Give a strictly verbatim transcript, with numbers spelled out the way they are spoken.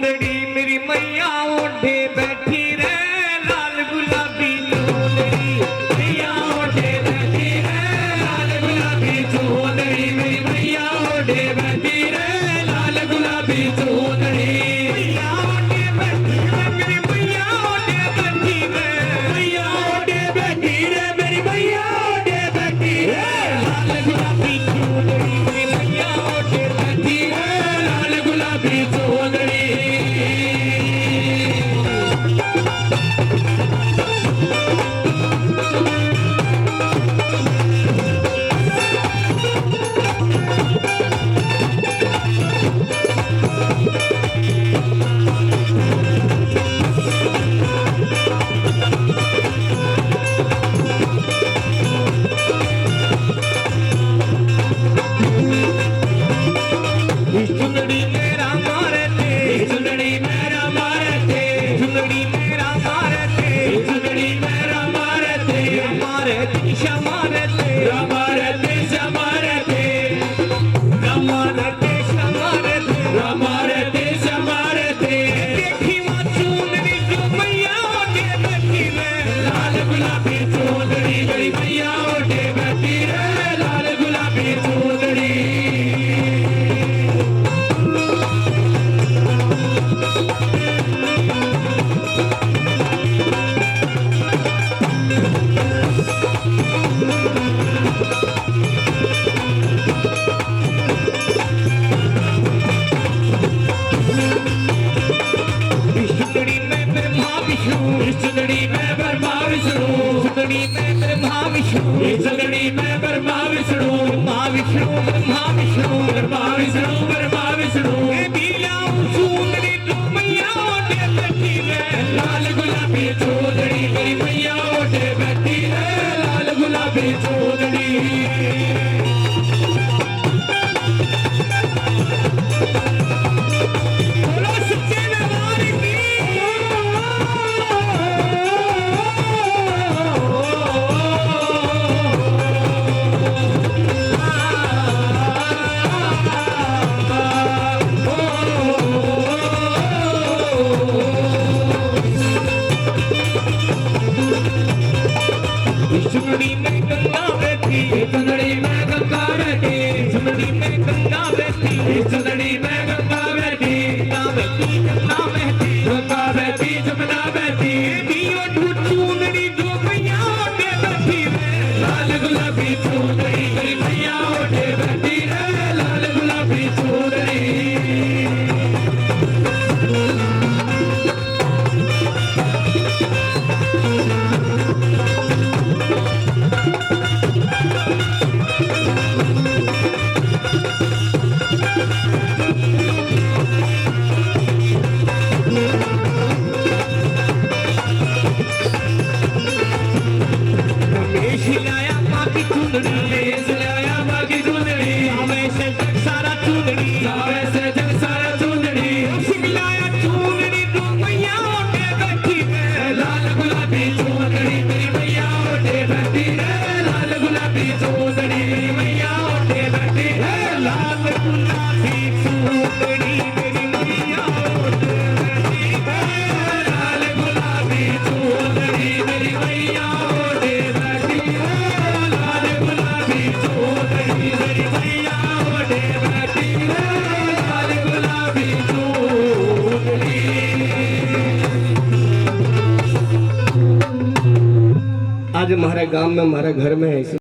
चुंदड़ी मेरी मैया ओढ़े बैठी रे, लाल गुलाबी चुंदड़ी। मैया ओढ़े बैठी रे, लाल गुलाबी चुंदड़ी। मेरी मैया ओढ़े बैठी रे, लाल गुलाबी चुंदड़ी। मैया ओढ़े बैठी रे, मेरी मैया ओढ़े बैठी रे। मैया ओढ़े बैठी रे, मेरी मैया ओढ़े बैठी रे। लाल गुलाबी चुंदड़ी, मेरी मैया ओढ़े बैठी रे, लाल गुलाबी चुंदड़ी। इस चुंदड़ी मेरा मारे थे, इस चुंदड़ी मेरा मारे थे, चुंदड़ी मेरा मारे थे, चुंदड़ी मेरा मारे थे, मारे थे, मारे थे, मारे थे। रमारते समारते, रमारते समारते। देखी माँ चुंदड़ी जो मैया ओढ़े बैठी रे। लाल गुलाबी चुंदड़ी मेरी मैया ओढ़े बैठी रे। लाल गुलाबी चुंदड़ी। इस चुंदड़ी में ब्रह्मा विष्णु, इस चुंदड़ी में ब्रह्मा विष्णु, चुंदड़ी में ब्रह्मा विष्णु, इस चुंदड़ी में ब्रह्मा विष्णु, ब्रह्मा विष्णु, ब्रह्मा विष्णु, ब्रह्मा विष्णु, ब्रह्मा विष्णु। ए बीला चुंदड़ी मैया ओढ़े बैठी रे, लाल गुलाबी चुंदड़ी मेरी मैया ओढ़े बैठी रे, लाल गुलाबी चुंदड़ी। बोलो सच्चे दरबार की। चुंदड़ी में गंगा बहती, चुंदड़ी में गंगा बहती, चुंदड़ी में गंगा बहती, चुंदड़ी में गंगा बहती, गंगा बहती, गंगा बहती, जमुना बहती। दियो धू चुंदड़ी जो मैया ओढ़े बैठी रे, लाल गुलाबी चुंदड़ी मेरी मैया ओढ़े बैठी रे, लाल गुलाबी चुंदड़ी। रमेश लाया बागी चुंदड़ी, रमेश लाया बागी चुंदड़ी, आवे से जग सारा चुंदड़ी, आवे से जग सारा चुंदड़ी। रसिक लाया चुंदड़ी, तू मैया ओढ़े बैठी रे, लाल गुलाबी चुंदड़ी मेरी मैया ओढ़े बैठी रे, लाल गुलाबी चुंदड़ी मेरी मैया ओढ़े बैठी रे, लाल गुलाबी चुंदड़ी मेरी मैया ओढ़े बैठी रे, लाल गुलाबी चुंदड़ी मेरी मैया ओढ़े बैठी रे, लाल गुलाबी चुंदड़ी मेरी मैया ओढ़े बैठी रे, लाल गुलाबी चुंदड़ी। आज हमारे गांव में, हमारे घर में है